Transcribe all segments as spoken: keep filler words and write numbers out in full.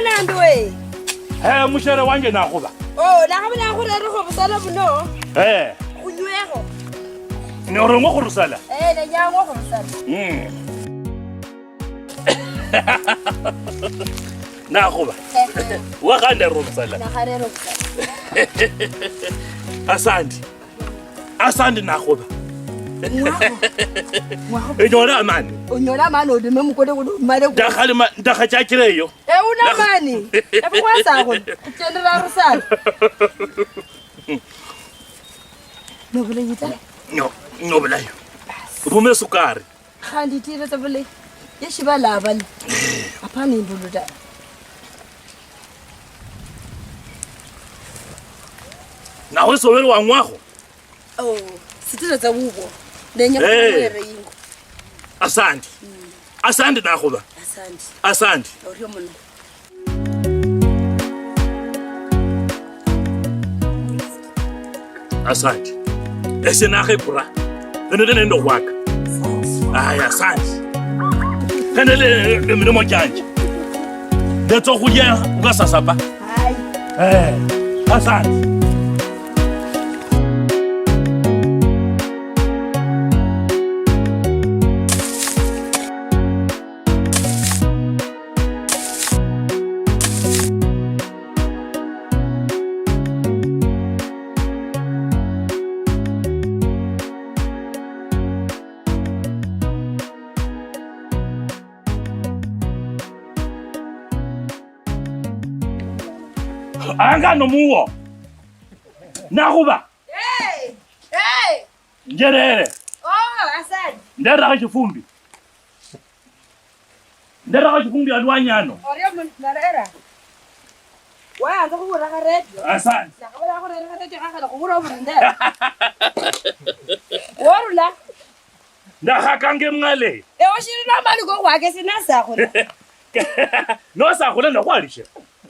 Nandi we. Eh, mushere wanje Nakhuba. Oh, Nakhuba nakhurerekho busala buno. Eh. Khunywekho. Ne orong'wa khurusala? Eh, nenyang'wa khurusala. Mm. Nakhuba. Eh, eh. Wakhandera obusala. Nakharera obusala. Asandi. Asandi Nakhuba. Mwakho. Mwakho. Enyole amani. Onyole amani odime mukode kudu male ku- Ndakhalima, ndakhachachira eyo. Eh, una amani. Ebu khwasakho. Khuchendera arusala. Nobulayi ta. Nyo, nobulayi. Ubume sukari. Khandi itire tsa bulayi. Yeshibala abali. Apana indulu ta. Nawe sobere wang'wakho? Oh, sitire tsa wuwo. Nenya eh, khuwere ingo. Asandi. Mm. Asandi Nakhuba. Asandi. Asandi. Orio muno. Asante. Ese nakhekura. Eno nende okhwaka. Aya, asante. Endelee emirimo chanje. Ndetsa okhulya ukasasapa. Eh, asante. Anga nomuwo. Nakhuba. Hey! Hey! Njerere. Oh, asante. Nderakho shifumbi. Nderakho shifumbi alwanyi ano. Orio mu-, narera. Wayanza khubura kha radio. Asante. Nakhabula khurera kha radio khakhala khubura oburi ndera. Worula. Ndakhakanga emwale. Ewe oshiri namani kokhwake sinasakhula. Nosakhula nokhwalishe.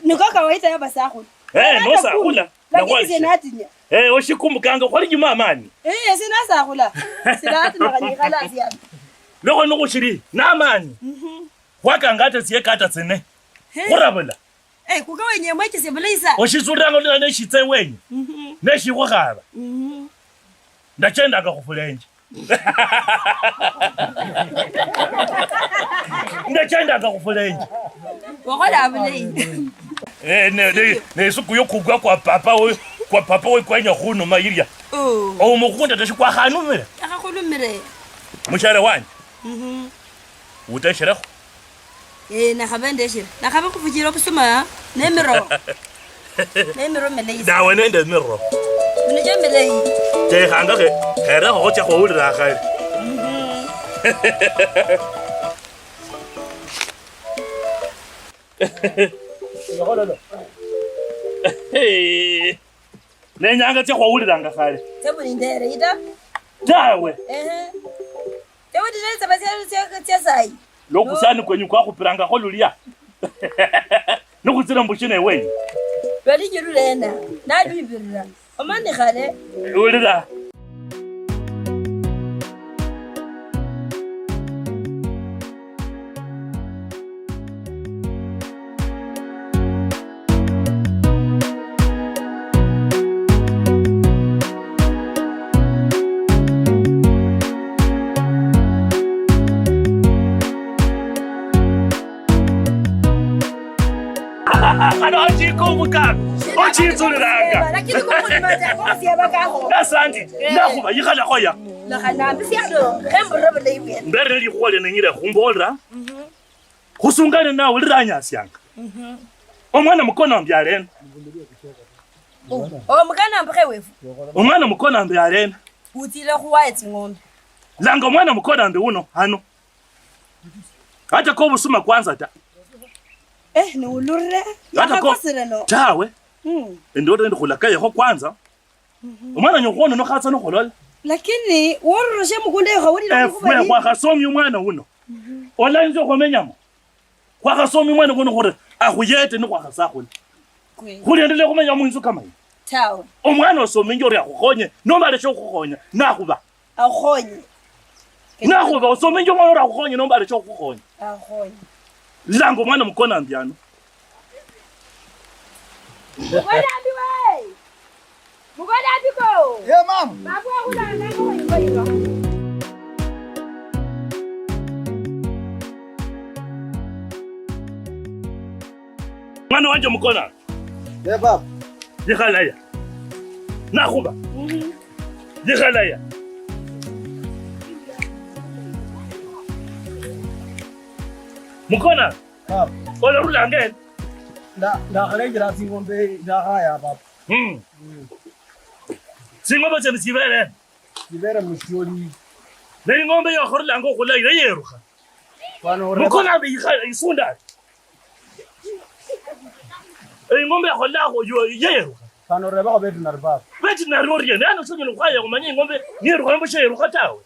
Niko kawaida ya basakhula. Eh, nosakhula. Lakini nokhwalishe. Sinatinya. Eh, oshikumbukanga khwali juma amani. Eh, sinasakhula. Sinatinya khandi khalasi yani. Lokho nokhushiri namani. Mhm. Khwakanga ata sieka ata tsine. He. Khurabula. Eh, kuka wenye mwechesia bulayi sana. Oshisuliranga olina neshitse wenye. Mhm. Neshikhukhaba. Mhm. Ndachendanga khufulenje. Ndachendanga khufulenje. Wakhola bulayi. Eh, ne, ne, ne isuku yokugwa kwa papa we, kwa papa we kwenya khunuma yilya. Oh. Owo mukhunda tashi kwakhanumire. Akhakhulumire. Mushere wanje. Mhm. Utesherekho. Eh, nakhaba ndeshire. Nakhaba khufuchira obusuma nemiro. Nemiro mileyi. Nawe nende emiro. Minoche mileyi. Tekhanga khe, kherekho khotsia khwawulira akhali. Mhm. Hey. Nenyanga tsia khwawuliranga khale. Tsia buli ndere, ita? Tawe. Ehe. Tsia buli ndere tsaba tsia, tsia, tsia sayi. Lokusani kwenyu kwakhupirangakho lulia. Nikhutsire mbushina ewenyu. Lwali jilulena, nalwibirira. Omani khale. Ulira. Khano ochika omukanga, ochitsulilanga. Lakini khukhulima ta, khusiaba kakho. Asante. Eh. Nakhuba, yikhalakho ya. Nakhanambisia ndo, khemburire bulayi bwene. Mbere likhuwa lino nyire khumbolera. Mhm. Khusungane nawe liranyasianga. Mhm. Omwana mukona mbyalene. Oh, omukana mbukhe wefu. Omwana mukona mbyalene. Utile khuwaye tsing'ombe. Langa omwana mukona mbi uno, hano. Hata kobusuma kwanza ta. Eh, niulurire. Hata ko-, yakhakosire no. Tawe. Mm. Endole ndi khulakayekho kwanza. Mhm. Omwana nyokhuona nokhatsa nokholola. Lakini worurushe mukunda eyo khawulira. Efwe khwakhasomia omwana uno. Mhm. Ola inzu yokhwamenyamo. Khwakhasomia omwana uno khuri akhuyete nikhwakhasakhula. Kweli. Khuli endelee khumenya muinzu kama iyi. Tawe. Omwana osominje ori akhukhonye, nomba aleshe okhukhonya, nakhuba. Akhonye. Nakhuba, osominje omwana ori akhukhonye, nomba aleshe okhukhonya. Akhonye. Langa omwana mukona mbiano. Mukona mbi we! Mukona mbi ko! Ye mama. Babu wakhulanga ko ingo ingo. Mwana wanje Mukona. Ye baba. Yikhala ya. Nakhuba. Mhm. Yikhala ya. Mukona. Baba. Olarulanga ena? Nda-, ndakhalenjera tsing'ombe ndakhaya baba. Mm. Mm. Tsing'ombe tsene tsibere ena? Tsibere musioli. Ne ing'ombe yakhurulanga okhula iyo yerukha. Mukona mbi yikha-, isunda. Ing'ombe yakholakho yo yerukha. Fana orebakho veterinary baba. Veterinary oriena? Yaani osonyala okhwaya khumanya ing'ombe niyerukha nomba sheyerukha tawe.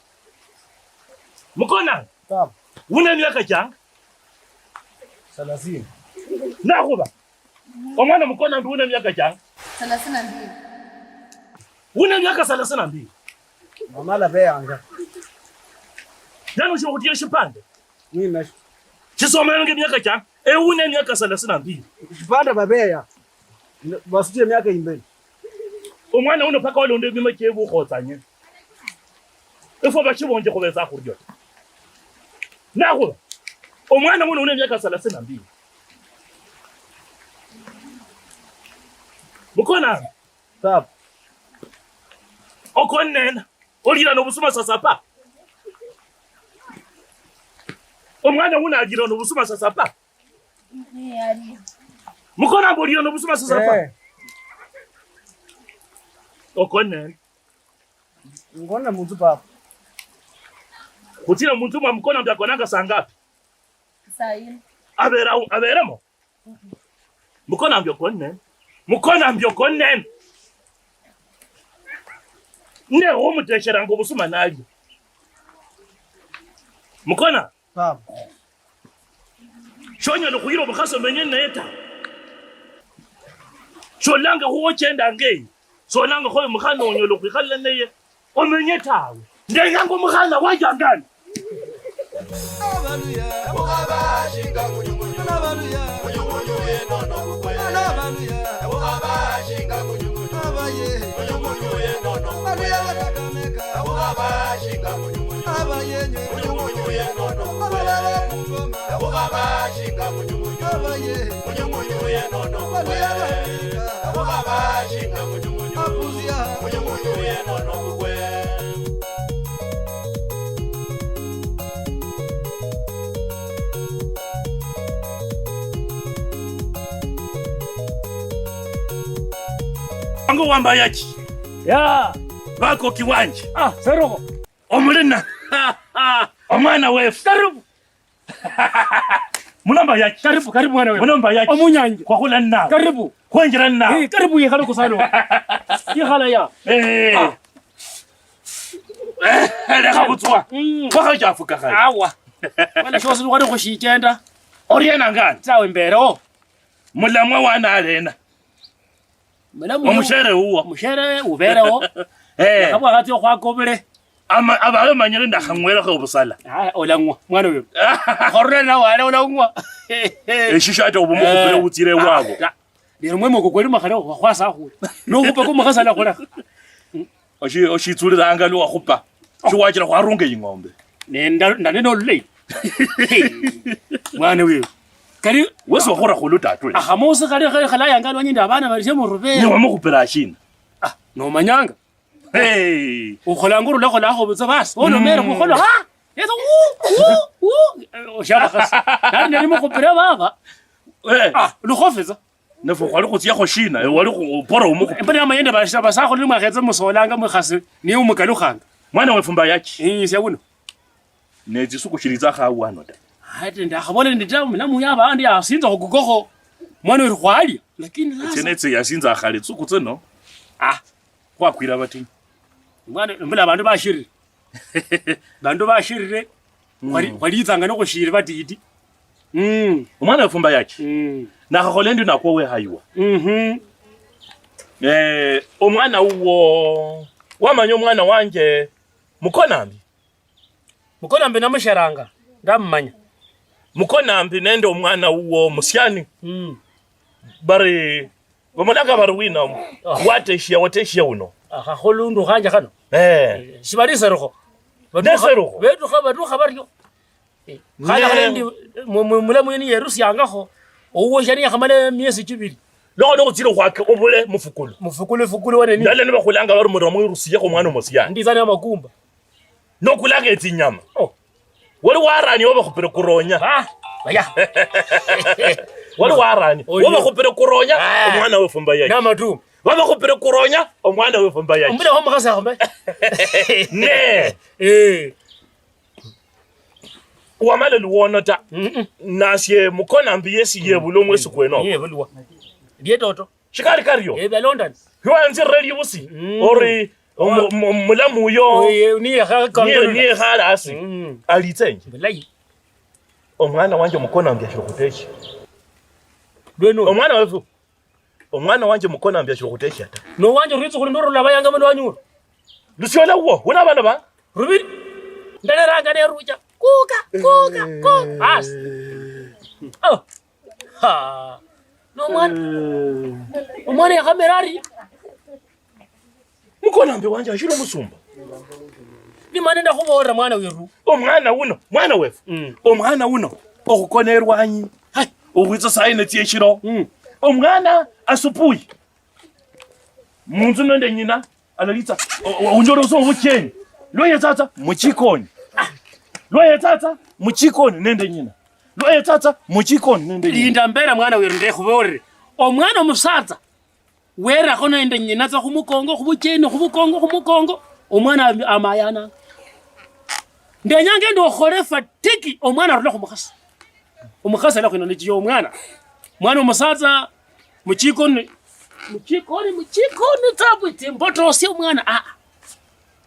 Mukona. Baba. Wuna miaka changa? Thelathini. Nakhuba. Omwana Mukona mbi wuna miaka changa? Thelathini na mbili. Wuna miaka thelathini na mbili. Mama alabeyanga. Yaani oshokhutira eshipande? Ninasho. Shisomeranga emiaka changa? Ewe wuna miaka thelathini na mbili. Eshipande babeya. Basutire emiaka imbeli. Omwana uno paka walonda emima chiewe ukhotsanye. Efwe bashibonje khubetsa khurio ta. Nakhuba, omwana uno wuna miaka thelathini na mbili. Mukona. Baba. Okonena. Olira nobusuma saa saba. Omwana uno alira nobusuma saa saba. Eh, ali. Mukona mbu olira nobusuma saa saba. Eh. Okonena. Ngona munzu baba. Khutira munzu mwa Mukona mbu akonanga saa ngapi? Saa ine. Abera, aberemo? Mukona mbi okonene. Mukona mbi okonene. Ne omutesheranga obusuma nalio. Mukona. Baba. Shonyala okhuyira omukhasi omenye naye ta. Sholanga khuwo ochendanga eyi. Sholanga khoyo mukhana onyala okhwikhala naye. Omenye tawe. Ndenyanga omukhana wajangana. Abaluya. Ebukhaba shinga munyumunyu. Abaluya. Munyumunyu yenono bukwe. Abaluya. Ebukhaba shinga munyumunyu. Abaye. Munyumunyu yenono bukwe. Abaluya batakameka. Ebukhaba shinga munyumunyu. Abaye. Munyumunyu yenono bukwe. Abaluya batakameka. Ebukhaba shinga munyumunyu. Abaye. Munyumunyu yenono bukwe. Abaluya batakameka. Ebukhaba shinga munyumunyu. Abusia. Munyumunyu yenono bukwe. Ango wamba yachi. Ya. Bako kiwanje. Ah, Seroko. Omulina. Omwana wefu. Karibu. Muno mba yaki? Karibu, karibu mwana wewe. Muno mba yaki? Omunyanje. Khwakhula ninawe. Karibu. Khwenjira ninawe. Eh, karibu yekhale kusalo. Yekhala ya. Eh. Ah. Eh, lekha butswa. Mm. Khwakhachafuka khale. Awa. Wala shosi khwali khushijenda. Oriena ngani? Tawe mbere o. Mulamwa wana alena. Mulamu. Omushere uwo. Omushere uberewo. Eh. Nakhabwa khatsi okhwakobole. Ama, ababe manyire ndakhang'welekho obusala. Ah, olang'wa, mwana oyo. Khorure nawe ale olang'wa. Eshisho ata oba omukhupire, eh, utsire ewabo. Ah, ta. Lero mwemoko kweli makhale khwasakhule. Nokhupa ko mukhasi alakholekha. Oshi-, oshitsulilanga lwa wakhupa. Shiwachira khwarunga ing'ombe. Ne nda-, ndane nolulei. Mwana wewe. Kali wesi wakhura khulu tatule. Akhamosi khali khali khalayanga alwanyi nda abana bali shemurubere. Ne wamukhupira ashina? Ah, nomanyanga. Hey. Ukholanga urulakholakho butsa basi. Ono mere khukholo, ha? Yeso, wu, wu, wu. Eh, oshaba khasi. Nali nali mukhupira baba. Eh. Ah, lukhofitsa. Nefwe khwali khutsiakho shina, ewe wali khupora umukhupira. Mbona amayende basha-, basakhulu nimwakhetse musolanga mukhasi, niye umukalukhanga. Mwana wefu mba yachi. Eh, sia uno. Ne tsisuku shili tsakhawa ano ta. Ate ndakhabola ndi ta, mulamu yaba andi yasinza khukukokho. Mwana ori khwalia. Lakini sasa etsene tse yasinza khale tsisuku tsino. Ah. Khwakwira batinyu. Mwana, mbula bandu bashirire. Bandu bashirire. Mm. Khwali-, khwalitsanga nokhushiri batiti. Mm. Omwana wefumba yachi. Mm. Nakhakhola endi nakwo wehayiwa. Mhm. Eh, omwana wuwo, wamanya omwana wanje, Mukonambi. Mukonambi namusheranga, ndamumanya. Mukonambi nende omwana wuwo musiani. Mm. Bari Bamulanga bari wina? Ah. Wateshia, wateshia uno. Aha, khulundu khanje khano. Eh. Eh, shibali serukho. Neserukho. Betukha, batukha baryo. Eh, khandi ne- khandi mu-, mu-, mulamu yeni yerusiangakho, owuwo shani yakhamala emiesi chibili. Nokho nokhutsile khwake obule mufukulu. Mufukulu, fukulu wane ni. Ndala nibakhulanga bari mura mwirusiekho mwana omusiani. Nditsa na makumba. Nokulanga etsinyama. Oh. Wali warani wabakhupile kuronya. Ah, baya. Wali warani. Oyo. Wabakhupile kuronya, ah, omwana wefu mbayayi. Na matumba. Wabakhupile kuronya, omwana wefu mbayayi. Ombule ho mukhasi akhombe. Ne. Eh. Wamala luwono ta. Mm-mm. Nasie mukona mbi yesi yebulwa omwesi kweno. Yebulwa. Lietoto. Shikali kario. Eh, bya London. Lwanzirire libusi. Mm. Ori, omu-, mu-, mulamu uyo. Oye, niye kha-, niye, niye khale asi. Mm. Alitsenje. Bulayi. Omwana wanje mukona mbi ashiri khuteshi. Lweno. Omwana wefu. Omwana wanje mukona mbi ashiri khuteshia ta. No wanje rwitsu khuli ndorula bayanga mundu wanyura. Lusiola wuwo, wuna abana ba? Rubiri. Ndaleranga nerucha. Kuka, kuka, kuka. Bas. Oh. Ha. No mwana. Omwana yakhamera ari. Mukonambe wanje ashili omusumba. Nimane ndakhuboolera mwana weru. Omwana uno, mwana wefu. Mm. Omwana uno, okhukona erwanyi. Hai, okhwitsa saa ine tsieshilo. Mm. Omwana asubuhi. Munzu nende nyina, alalitsa, o-, o-, unjolosa obucheni. Lwa yetsatsa, muchikoni. Lwa yetsatsa, muchikoni nende nyina. Lwa yetsatsa, muchikoni nende nyina. Linda mbera mwana weru ndekhuboolere. Omwana omusatsa, werakho nende nyina tsa khumukongo, khubucheni, khubukongo, khumukongo, omwana am-, amayananga. Ndenyanga endi okhole fatiki, omwana arule khumukhasi. Omukhasi alakhwinonichia omwana. Mwana omusatsa, muchikoni, muchikoni, muchikoni, tsa bwitsi mbotosia omwana. Ah, ah.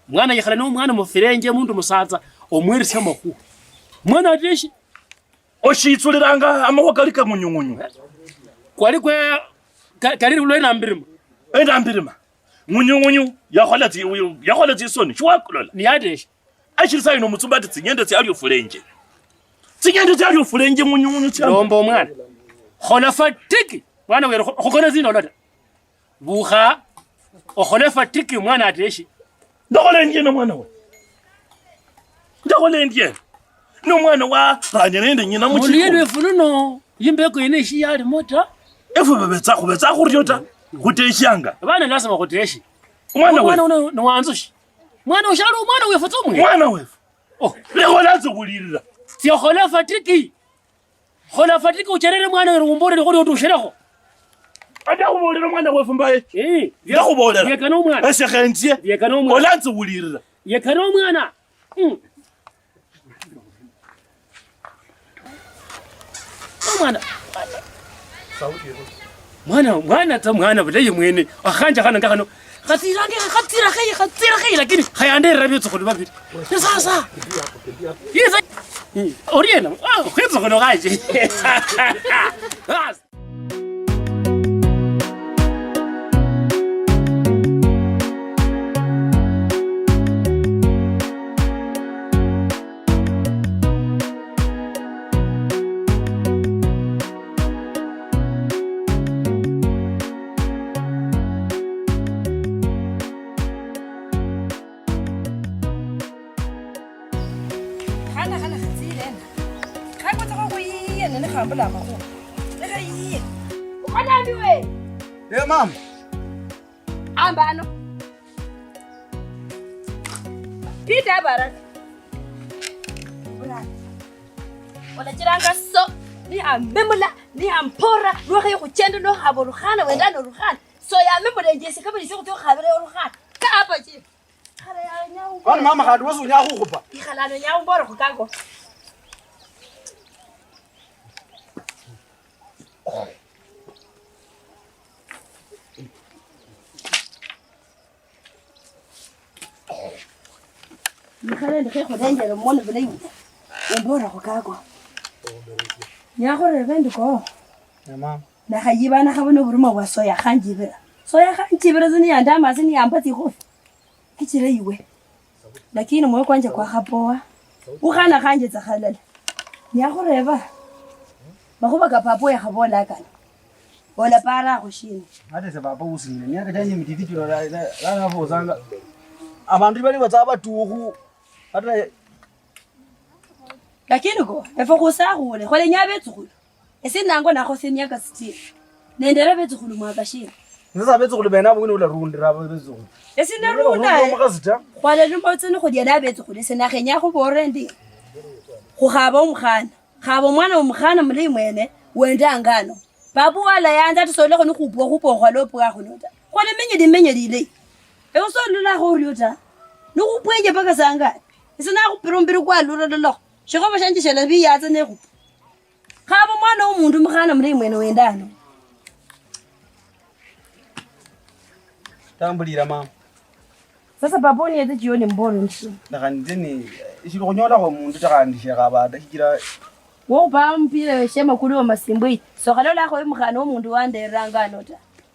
Mwana yikhala nomwana mufirenje, mundu musatsa, omweresia amakhuwa. Mwana ateshi. Oshitsulilanga amakhuwa kali ka ng'unyung'unyu. Kwali kwe, ka-, kali lwe nambirima. Enambirima. Ng'unyung'unyu yakhola tsi-, yakhola tsisoni, shiwakulola. Niyatesha. Ashiri sayi nomutsumba ati tsinyende tsiali ofulenje. Tsinyende tsiali ofulenje, ng'unyung'unyu tsiali. Lomba omwana. Khola fatiki. Mwana were, kho-, khukona tsindolo ta. Bukha, okhole fatiki mwana ateshi. Ndakhola endie na mwana we? Ndakhola endie? No mwana wa ranya nende nyina muchiko. Muluya lwefu luno, imbeko yene ishi yalimo ta. Efwe babetsa, khubetsa khurio ta. Khuteshianga. Abana lazima khuteshi. Omwana we. Omwana uno ni wanzushi. Mwana ushali omwana wefu tsa omwe. Mwana wefu. Oh. Lekhola nze khulilila. Siokhola fatiki. Khola fatiki ucherere mwana weru umbolere khuli otushilekho. Ata khubolera mwana wefu mbaye. Eh, ndakhubolera. Yekana omwana. Ese khenzie. Yekana omwana. Olanzi wulirira. Yekana omwana. Mm. Omwana. Mwana, mwana ta mwana bulayi mwene. Akhanja khana ngakhano. Khatsiranga, khatsira khayi, khatsira khayi, lakini khayanderera betsukhulu babili. Ni sasa. Yiza. Oriena? Ah, khwitsukhulu khanje. Bas. Khana, khana khatsile ena. Khakotsekho khuyiye nene khambula amakhuwa. Lekha yiye. Ukhanambiwe. Eh, mama. Amba ano. Peter Baraka. Baraka. Olachiranga so, niyamemula, niyampora, nokhaye khuchenda nokhaba olukhana, wenda nolukhana. So yamemula enjesi kabili sikhutsya okhabira olukhana. Ka apa chi. Khala ya nyau. Kwani mama khandi wesi unyala khukhupa? Ikhala ano nyau mbora khukako. Nikhale ndikhe khulenjele omwone bulayi. Umborakho kako. Nyakhureba endi ko. Eh, mama. Nakhayiba nakhaba noburuma bwa soya khanjibira. Soya khanjibira tsi niyandama tsi niyamba tsikhofi. Kichira iwe. Lakini mwoyo kwanje kwakhapoa. Ukhana khanje tsa khalala. Nyakhureba. Makhuba ka papa yakhabola kano. Olapara khushindu. Ate se papa usile, miaka chanje mititi chino, la, la, la nafosanga. Abandu bali batsa batukhu, ata. Lakini ko, efwe khusakhule, khwalenya abetsukhulu. Ese nango nakhosa emiaka sitini. Nendera abetsukhulu mwaka shina. Sasa abetsukhulu bene abo wina ularundira abo abetsukhulu. Ese ndarunda, omukhasi ta. Khwalaluma tsa nikhulia nabetsukhulu, ese nakhenya khubolera ndi. Khukhaba omukhana. Khaba omwana womukhana mulayi mwene, wendanga ano. Papa walayanza ati solekho nikhupwa khupwa okhwalopwa khuno ta. Khwali menye limenya lilayi. Ewe sololakho orio ta. Nikhupwenje paka sanga. Ese nakhupira omumbiri kwalura lolokho. Shikhobo shanje shalabiyatsa nekhupwa. Khaba omwana womundu mukhana mulayi mwene wendano. Tambulira mama. Sasa papa uniyetse chioni mboro nshi. Nakhandi ni, ishili khunyolakho omundu ta khandi shekhaba ta shichira. Wokhupa mupira weshe makulu wa masimbwe. Sokhalolakho omukhana womundu wanderanga ano ta.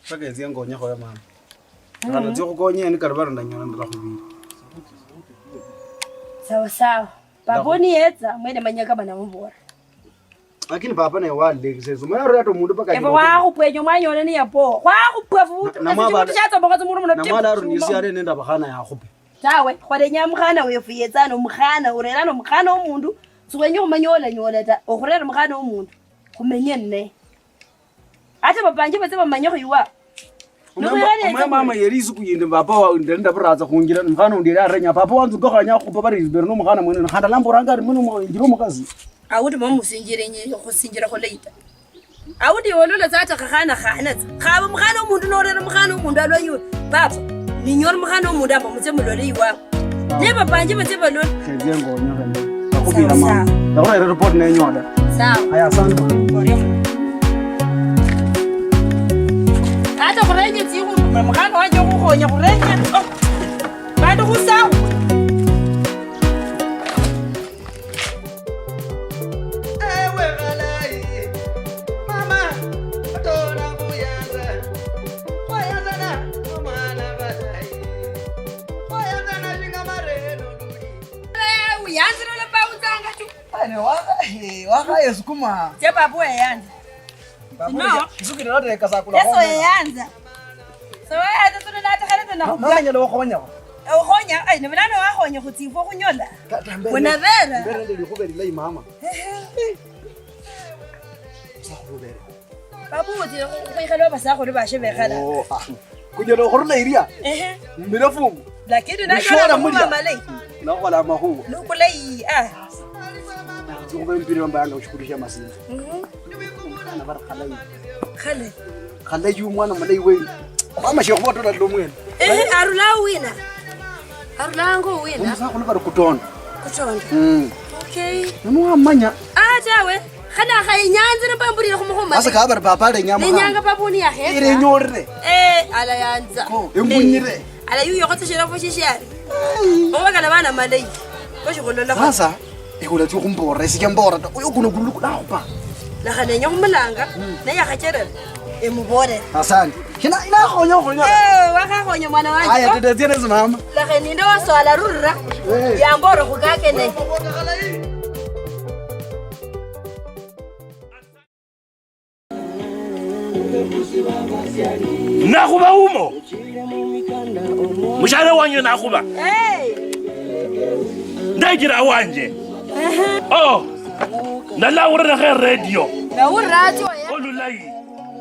Paka etsie ngonyekho ya mama. Khana tsia khukonye ni kali bari ndanyola ndala khubiri. Sawa sawa. Papa uniyetsa mwene manya kama namubora. Lakini papa naye walekisesa. Mwana uri ata omundu paka. Ebo wakhupwa enyo mwanyola ni yapo. Wakhupwa fu. Na, na mwaba, shatsoboka tsumuru muno. Na mwala arunisia are nenda bakhana yakhupe. Tawe, khwalenya mukhana wefu yetsana omukhana, urerana omukhana womundu, sikhwenya khumanya olanyola ta. Okhurera omukhana womundu, khumenye nne. Ate bapanje batse bamanyekho iwa. Omwe mama yeri isiku yindi papa wa ndenda buratsa khunjira, mukhana undi yari arenya, papa wanzu ngokho anyakhupa bari mbere nomukhana mwene, khandi alamboranga ari muno mwenjira omukhasi. Aundi mama musinjire nyi khusinjira khulayi ta. Aundi iwe olola tsa ata khakhana khana tsa. Khaba mukhana womundu norera mukhana womundu alwanyi we. Papa, ninyola mukhana womundu amba mutse mulole iwabo. Ne bapanje batse balole. Shenzie ngonya khane. Sawa, sawa. Ndakhurera report nenyola. Sawa. Aya, asante. Kore. Ata khurenje tsikhu, mukhana wanje okhukhonya khurenje. Oh. Bandu khusawa. Ewe khalayi, mama, otola khuyanza. Khwayanzana, omwana khalayi. Khwayanzana shinga mareno luli. Eh, uyanzire olapautsanga tu. Ane wakha, eh, wakha yesukuma. Che babu eyanza. No. Nzukira nate kasakula. Yeso eyanza. So, eh, ate tuli nate khale tuna. Mama nyala okhonya. Okhonya, ai, ne bulano wakhonya khutsifwa khunyola. Unabera. Mbere ndio likhuba lilayi mama. Ehe. Sakhubere. Babu uti khwikhala abasakhulu bashe bekhala. Oh, ah. Kunyala okhurula iria. Ehe. Mbilafumu. Lakini nashora mulia. Nakhola amakhuwa. Nukula yi, ah. Tsikhuba mpira mbanga ushikulisha masinga. Mhm. Bana bari khalayi. Khale. Khalayi omwana mulayi wenyu. Mama shekhubotola lilo mwene. Eh, arula wina. Arulanga wina. Omusakhulu bari Kutonda. Kutonda. Mm. Okay. Namwamanya. Ah, tawe. Khana khainyanza namba mbulire khumukhuma. Sasa kaba bari papa ale nyama. Nenyanga babuni ya heka. Ile nyorire. Eh, ala yanza. Ko, embunyire. Eh, ala yuyokho tsishirafu shishiyali. Ai. Mama kana bana malayi. Koshi khulolakho. Sasa, ikhula tsi khumborera, sija mbora ta. Uyo kuno kulu nakhupa. Lakha nenya khumulanga, naye akhacherera, emubolere. Asante. Shina, inakhonya okhonya. Eh, wakhakhonya mwana wanje. Aya, tete, tsia nesi mama. Lakha ninde waswala rurira, eh, yambora khukake naye. Nakhuba umo. Mushale wanje nakhuba. Hey. Ndajira wanje. Ehe. Oh. Ndalawulirakho radio. Nawulira ati waya-, olulayi.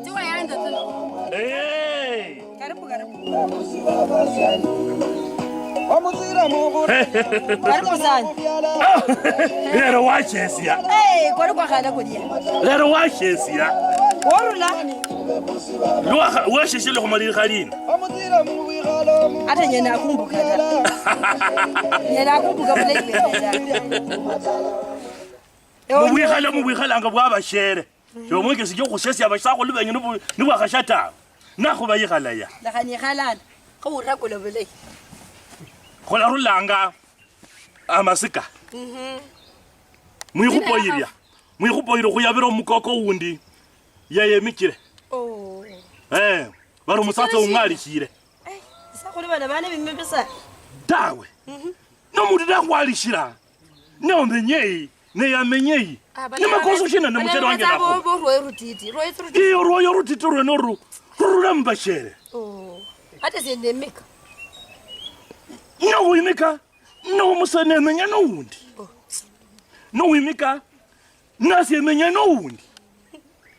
Tiwayanza tuno. Eh. Karibu, karibu. Karibu sana. Ah, lero washesia. Eh, kwali kwakhala kulia. Lero washesia. Worula. Lwakha-, wesheshile khumalirikha lina. Ata nyela nakumbuka ta. Nyela nakumbuka bulayi bwene ta. Mubwikhala, mubwikhalanga bwabashere. Shomwekesi chokhushesia abasakhulu benyu nibu-, nibwakhasha tawe. Nakhuba yikhalaya. Lekha nikhalala. Khourakula bulayi. Khularulanga amasika. Mhm. Mwikhupo yiria. Mwikhupo yiria khuyabira omukoko wundi yayemichire. Oh. Eh, bari omusatsa ung'alishire. Eh, isakhulu bana bana bimibisa. Tawe. Mhm. Nomundu nakhwalishira. Nomenye. Ne yamenye yi. Ah, ni makoso shina ne muchele wanje nako. Bo, bo, rwoyo rutiti, rwoyo rutiti. Iyo rwoyo rutiti rwene ru, rurula mubashere. Oh. Ate sie nemika. No wimika, no musana emenya no wundi. Oh. No wimika, nasi emenya no wundi.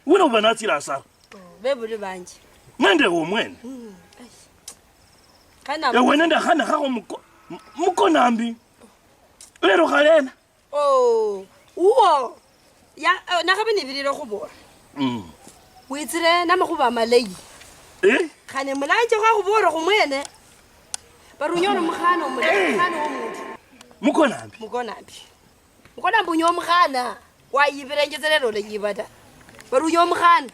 Wina uba natsira asara. Oh, bebuli banje. Nende ewe omwene. Mm. Ai. Kana ewe nende akhana khakho muko-, mukonambi. Lero khalena. Oh, uwo. Ya, eh, nakhabe nibirire khubora. Mm. Witsire namakhuba amalayi. Eh? Khane mulanje khwakhubola khumwene. Bari unyola omukhana omulayi, eh, omukhana womundu. Mukonambi. Mukonambi. Mukonambi unyola omukhana. Wayibirenjetse lero olayiba ta. Bari unyola omukhana.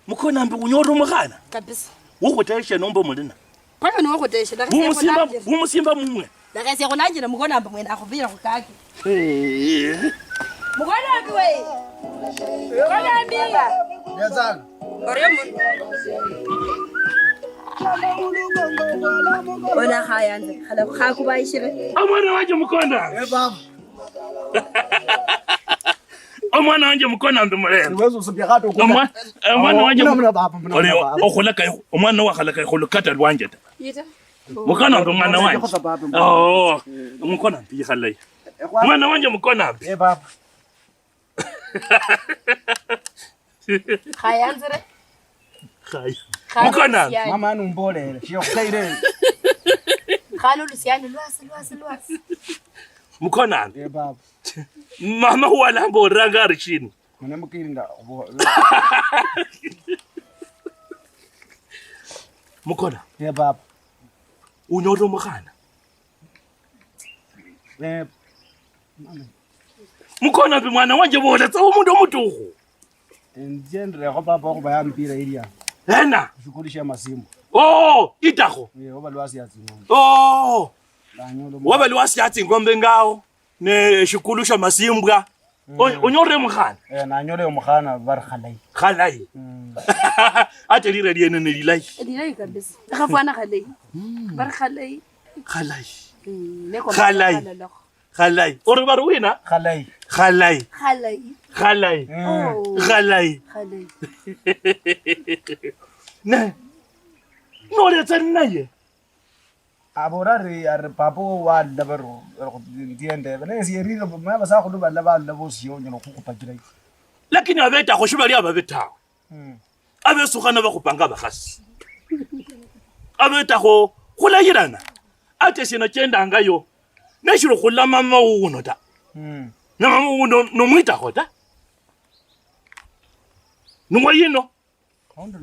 Mukonambi unyolire omukhana? Kabisa. Wokhuteshe nomba omulina? Paka niwokhuteshe, lakha wumusimba, siakhulanjire. Wumusimba mumwe. Lakha siakhulanjire mukonambi mwene akhubire khukake. Eh. Mukonambi we. Mukonambi. Yazana. Orio mu-, ona khayanze, khala khakubaishire. Omwana wanje mukonambi. Eh, baba. Omwana wanje mukonambi murembe. Siwezi usipia hata ukula. Omwa-, eh, omwana wanje. Muna, muna baba, muna, oli muna baba. Okhulaka, omwana wakhalaka khulukata lwanje ta. Yita. Mukonambi mwana wanje. Kosa baba, muna. Oh, mukonambi yikhalayi. Eh, kwa- Mwana wanje mukonambi. Eh, baba. Khayanzire. Khayi. Khayi mukonambi. Lusiani. Mama numbolere, shiokhaire. Khano lusiani, lwasi, lwasi, lwasi. Mukonambi. Eh, baba. Mama walamba oranga ari chini. Mwana mukirinda obo-, Mukona. Eh, baba. Unyolire omukhana? Eh, mama. Mukona mbi mwana wanje bola tsa omundu omutukhu. Enjenderekho baba okhuba ya mpira ilia. Ena. Shukuli shia masimu. Oh, itakho. Eh, oba lwasi ya tsing'ombe. Oh. Ndanyola omukhana. Waba lwasi ya tsing'ombe ngao. Ne shikulu sha masimbwa. Mm. O-, onyolire mukhana? Eh, nanyole omukhana bari khalayi. Khalayi. Mm. Ate lira liene ni lilayi. Lilayi kabisa. Khafwana khalayi. Mm. Bari khalayi. Khalayi. Mm, neko khalayi. Khalayi. Ori bari wina? Khalayi. Khalayi. Khalayi. Khalayi. Mm. Oh. Khalayi. Khalayi. Ne. Noletsa ninaye. Abora ari, ari papa wo walala baro, baro ndiende. Bane sierire, mwe basakhulu balala balala bosi yonyala khukhupa chirayi. Lakini abetakho shibali ababi tawe. Mm. Abesukhana bakhupanga abakhasi. Abetakho khulayirana. Ate sina chendangayo. Neshiri khula mama wuno ta. Mm. Na mama wuno nomwitakho ta. Numwa yino.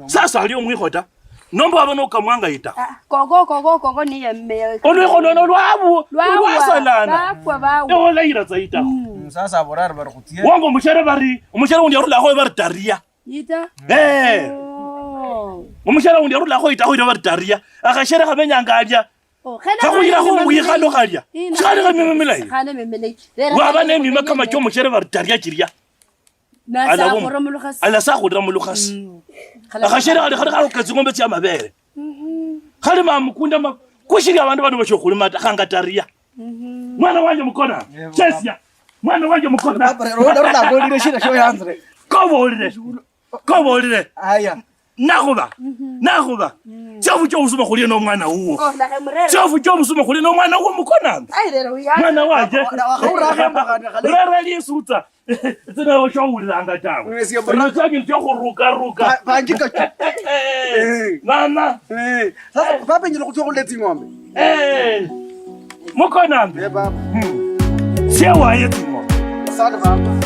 Sasa ali omwikho ta. Nomba waba nokamwanga ita. Ah, koko, koko, koko niye mme-. Olwikho nono lwabu, lwabu, lwasalana. Bafwa bawe. Ewe olayira tsa ita. Mm. Mm, sasa aborari bari khutsie. Wanga omushere bari, omushere undi yarulakho bari Taria. Ita. Eh. Oh. Omushere undi yarulakho ita, khoira bari Taria. Akhashere khabenyanga alia. Oh, khakhuyirakho mwikhalo khalia. Ina. Shikhali khamima milayi. Khane mima milayi. Waba nemima kama chomushere bari Taria chiria. Alasakhulira mulukhasi. Alasakhulira mulukhasi. Mm. Akhashere khali, khali khali katsing'ombe tsiamabere. Mhm. Khali mamukunda ma-, kushiri abandu bano bashokhulima ta, khanga Taria. Mhm. Mwana wanje mukona. Chesia. Mwana wanje mukona. Papa, rero, rero, nabolire shina shoyanzire. Kobolire. Kobolire. Aya. Nakhuba. Mhm. Nakhuba. Mm. Tsia obuche obusuma khulie nomwana wuwo. Oh, nakhe murere. Tsia obuche obusuma khulie nomwana wuwo mukona. Ai, rero, uya. Mwana wanje. Wa-, wa-, wa-, wa-, rero liesutsa. Tsino ewe showuliranga tawe. Ewe sio bra-. Ewe sio bintu bya khuruka ruka. Ba-, banjika chu. Eh. Mama. Eh. Sasa papa nyina kutwa khule tsing'ombe. Eh. Mukonambi. Eh, baba. Hmm. Sie waye tsing'ombe. Asante baba.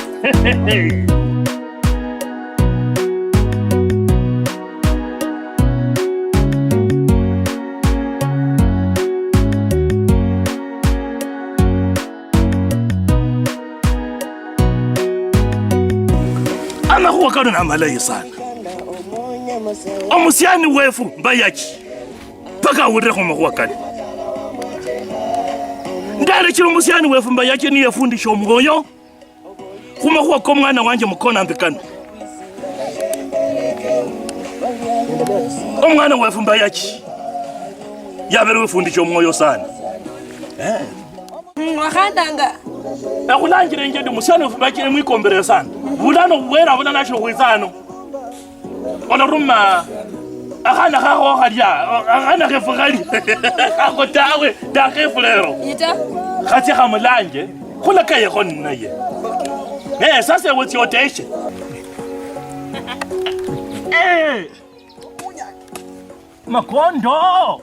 Amakhuwa kano namalayi sana. Omusiani wefu Mbayachi, paka awulirekho amakhuwa kano. Ndalechile omusiani wefu Mbayachi niyefundisha omwoyo khumakhuwa komwana wanje Mukonambi kano. Omwana wefu Mbayachi yabere wefundisha omwoyo sana. Eh. Mm, wakhandanga. Ekhulanjire inje ndi musiani wefu mbachire mwikombere sana. Bulano bwera bulano asho khwitsa ano. Olaruma akhana khakho khalia, akhana khefu khali. Khakho tawe, takhefu lero. Ita. Khatsia khamulanje, khulakayekho ninaye. Eh, sasa ewe tsia oteshe. Eh. Makondo.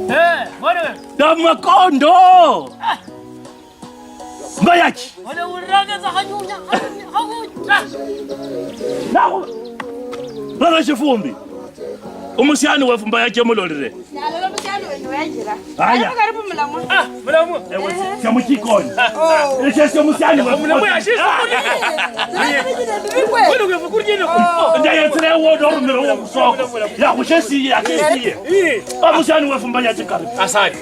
Eh, bwana wewe. Na makondo. Mbayaki. Wale urangeza khanyunya, khanyunya, khanyunya. Naku. Lala shifumbi. Umusiani wefu mbayaki emulolire. Nalala umusiani wenyu wenjira. Haya. Karibu, karibu mulamu. Ah, mulamu. Ewe, sya muchikoni. Oh. Esyo syo musiani wefu. Mulamu yashifu. Kwani ukefu kurjene kuli? Ndayetsire wo ndo rumiro wo kusoko. Ya kushesiye, akesiye. Eh. Amusiani wefu mbayaki karibu. Asante.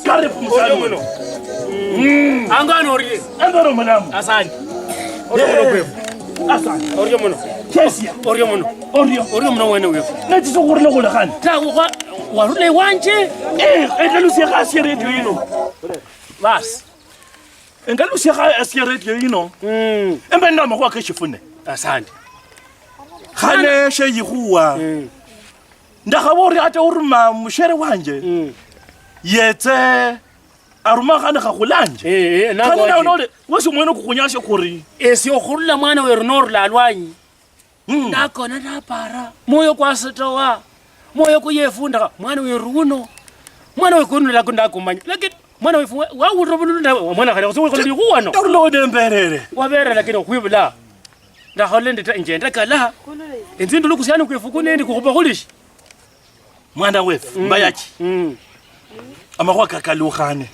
Karibu musiani muno. Mm. Angano orie. Embero mulamu. Asante. Orio muno kwefu. Asante. Orio muno. Chesia. Orio muno. Orio. Orio muno wene wefu. Nechisukurule kule khandi. Ta, wa-, warule wanje. Eh, engalusia khasi ya radio ino. Basi. Engalusia khasi ya radio ino. Mm. Embe nda makhuwa keshifune. Asante. Khane sheyikhuwa. Mm. Ndakhaba ori ata uruma mushere wanje. Mm. Yetse aruma khana khakhulanje. Eh, eh, khana nawe nole, wesi omwene okukhunyasya kuri. Esie okhurula mwana weru norula alwanyi. Mm. Nakona napara. Mwoyo kwasitowa. Mwoyo kuyefundakha. Mwana weru uno. Mwana wekunula kundakumanya. Lakini mwana wefu wa-, wawulira bululu na mwana khale khutsi wekhola likhuwano. Tarulo nemberere. Wabera lakini okhwibula. Ndakhola ndi ta, njenda kala. Enzi ndulu kusiani kwefu kunendi kukhupa khulishi. Mwana wefu, mm, mbayaki. Mm. Amakhuwa kakalukhane.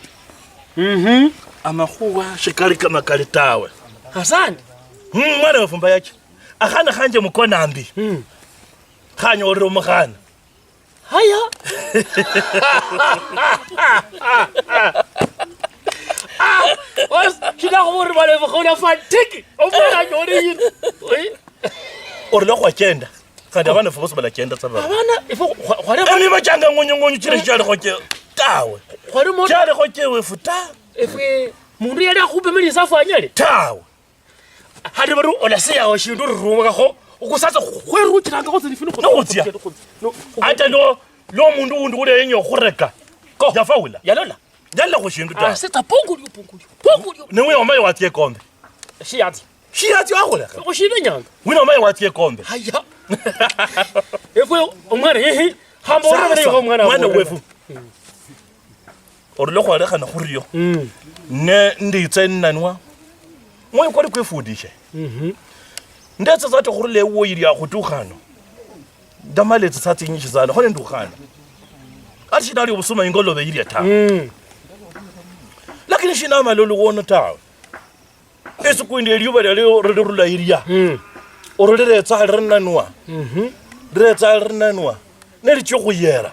Mhm. Amakhuwa shikali kama kali tawe. Asante. Mm, mwana wefu mbayaki. Akhana khanje mukonambi. Mm. Khanyolire omukhana. Haya. Ah, was-, shida khuburi bale bukhona fatiki. Omwana anyole yini. Oi. Orula khwachenda. Khandi abana ifwe bosi balachenda tsa baba. Abana, ifwe khwa-, khwali abana. Emima changa ngunyu ngunyu chiri shichalikho che-, tawe. Khwali mu- Chalikho chewefu ta. Ifwe, mundu yali akhupemeli isafu anyale? Tawe. Khandi bari olasiyawo shindu rurungakho, okusatsa khweruchiranga khutsi nifino khutsi. Nokhutsia. No, ata no, lo mundu wundi ulia yenya okhureka. Ko. Yafaula. Yalola. Yalola khushindu ta. Ah, sitsa pungulio, pungulio, pungulio. Niwe omaye watsia ekombe. Shiyatsi. Shiyatsi wakhulekha. Khushibe nyanga. Wino omaye watsia ekombe. Haya. Efwe omwana, ehe. Hamba orabere omwana. Mwana wefu. Orula khwalekhana khurio. Mm. Ne nditsa enanwa. Mwoyo kwali kwefundishe. Mhm. Ndetsa sata khurula ewuwo yili akhutukha ano. Ndamala etsisaa tsinyishi sana, kho nendukha ano. Ati shinali obusuma ingolove yilia tawe. Mm. Lakini shinamala oluwono tawe. Esiku indi eliuva lialio lirula ilia. Mm. Oro liretsa lirinanwa. Mhm. Liretsa lirinanwa. Nelichia okhuyera.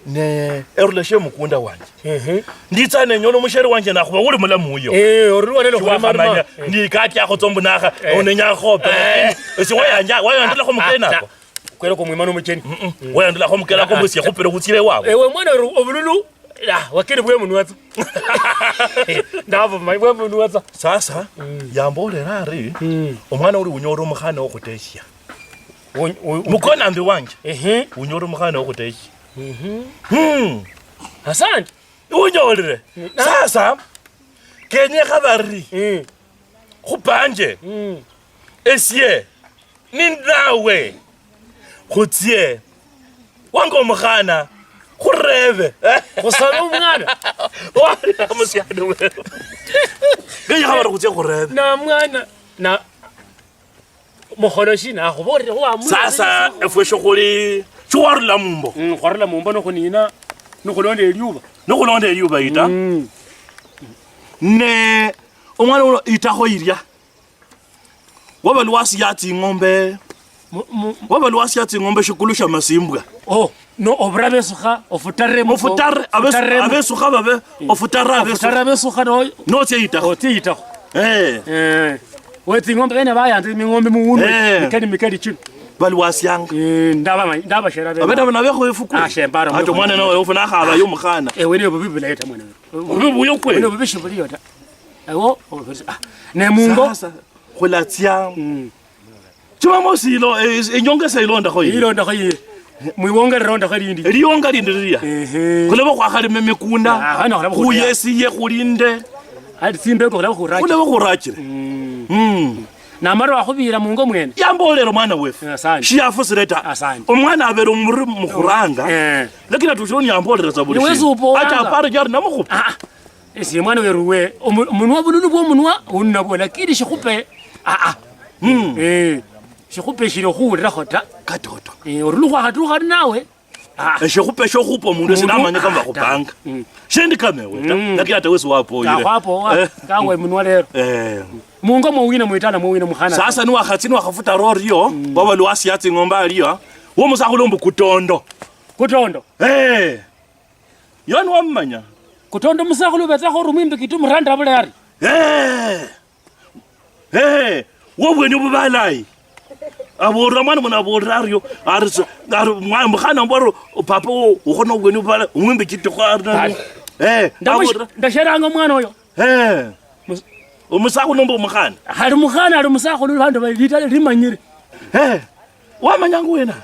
Ne erula shemukunda wanje. Mhm. Nditsa nenyola omushere wanje nakhuba uli mulamu uyo. Eh, ori wanele khulima lima. Shiwakhamanya, eh, ndikati akhotso mbu nakha, eh, onenya akhope. Eh. Esi wayanja, wayandilakho mukena ako. Kwera kwa mwima nomucheni. Mm-mm. Wayandilakho mukena ako mbu siyakhupira khutsire wabo. Ewe mwana ori obululu. Ah, wakili bwe munwa tsa. Ndavuma bwe munwa tsa. Sasa, mm, yambolera ari, mm, omwana uli unyora omukhana wokhuteshia. Wo-, wo-, wo-, mukonambi wanje. Ehe. Unyora omukhana wokhuteshia. Mhm. Hmm. Asante. Unyolire. Mm. Sasa, kenyekha bari. Mm. Khupanje. Mm. Esie. Ninawe khutsie wanga omukhana khurebe. Khusaba omwana. Wali omusiani wewe. Ngenyekha bari khutsie khurebe. Na mwana, na mukhono shina akhubolere wa mwana. Sasa efwe shikhuli shikhwarula mumbo. Mm, khwarula mumbo nokhunina, nokhulonda eliuba. Nokhulonda eliuba ita. Mm. Ne omwana uno itakho ilia. Waba lwasi ya tsing'ombe. Mu-, mu-, waba lwasi ya tsing'ombe shikulu sha masimbwa. Oh, no, obura besukha, ofutare mu-, ofutare, abesu-, ofutare mu-, abesukha babe, mm, ofutare abesu-, ofutare abesukha no-, notsia yitakho. Otsia yitakho. Eh. Eh. We tsing'ombe bene bayanza eming'ombe muwunwe, eh, mikali, mikali chino. Bali wasianga. Eh, ndaba ma-, ndaba shera bebe. Abeta bana bekho efuku. Ah, shembara. Ato mwana nawe ufuna khaba yo mukhana. Eh, wene bubi bulayo ta mwana. Bubi buyo kwe. Wene bubi shibuliyo ta. Ewo, ah, ne mungo. Sasa, khulatsia. Mm. Chuma mosi ilo, eh, inyongesa ilondakho yi. Ilondakho yi. Mwiwonga lilondakho lindi. Lionga lindi lilia. Ehe. Khulaba khwakhalima emikunda. Ah, hano khulaba khulima. Khuyesiye khulinde. Hadi tsimbe ko khulaba khurachira. Khulaba khurachira. Mm. Mm. Namara wakhubira mungo mwene. Yambolera mwana wefu. Asante. Shiyafusire ta. Asante. Omwana abere omuri mukhuranga. Eh. Lakini atushoni yambolera za buli. Niwezi shindu. Upowanga. Acha apare jari namukhupa. Ah. Esie mwana weruwe, omu-, omunwa, obununu bwomunwa, ununabwo, lakini shikhupe, ah, ah. Mm. Eh, shikhupe shili okhuwulirakho ta. Katoto. Eh, ori lukhwakhatukha ari nawe. Ah. Eshikhupe shokhupa omundu, omundu, sinamanya kama, ah, ta, bakhupanga. Mm. Shendi kama ewe ta. Mm. Lakini ata wesi wapoyire. Kakhwapowa, eh, kawe munwa lero. Eh. Mungo mwo wina, mwitala mwo wina, mukhana. Sasa niwakhatsi niwakhafuta roho rio, mm, baba lwasiatsi ng'ombe alia, wo musakhulu mbu Kutondo. Kutondo. Eh. Yohana wamumanya? Kutondo musakhulu ubetsakho ori mwimbikiti muranda bulayi ari. Eh! Eh! Wobweni bubalayi. Abolera mwana muno abolera ario, ari so, ari mwa-, mukhana mbwaro papa wo, ukhona obweni bubalayi, umwimbikiti kho ari nani? Ari. Eh, ndamush-, abolera. Ndasheranga mwana oyo. Eh. Mus- Omusakhulu nomba omukhana? Ali mukhana, ali musakhulu, bandu balita limanyire. Eh. Wamanyanga wena?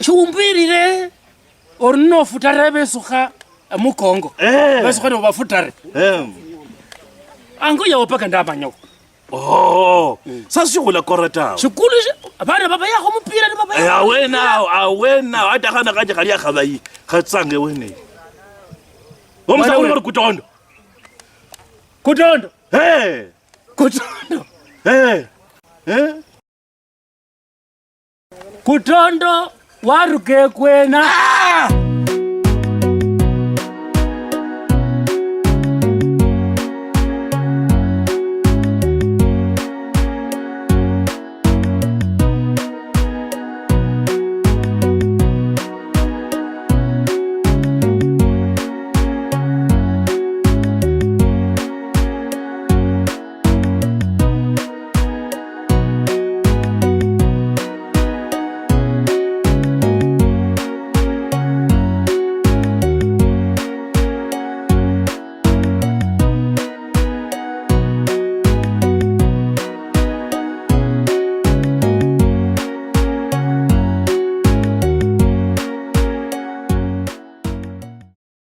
Shiumbirire. Ori nofutare besukha emukongo. Eh. Besukha nibo bafutare. Eh. Ango yawo paka ndamanyawo. Oh. Mm. Sasa shikhulakora tawe. Shikulu shi-, abana babayakho mupira ni babayakho. Eh, awene awo, awene awo, hata khana kanje khali akhabayi, khatsanga ewene. Omusakhulu bali Kutondo. Kutondo. Eh. Kutondo. Eh. Eh. Kutondo waruka ekwena?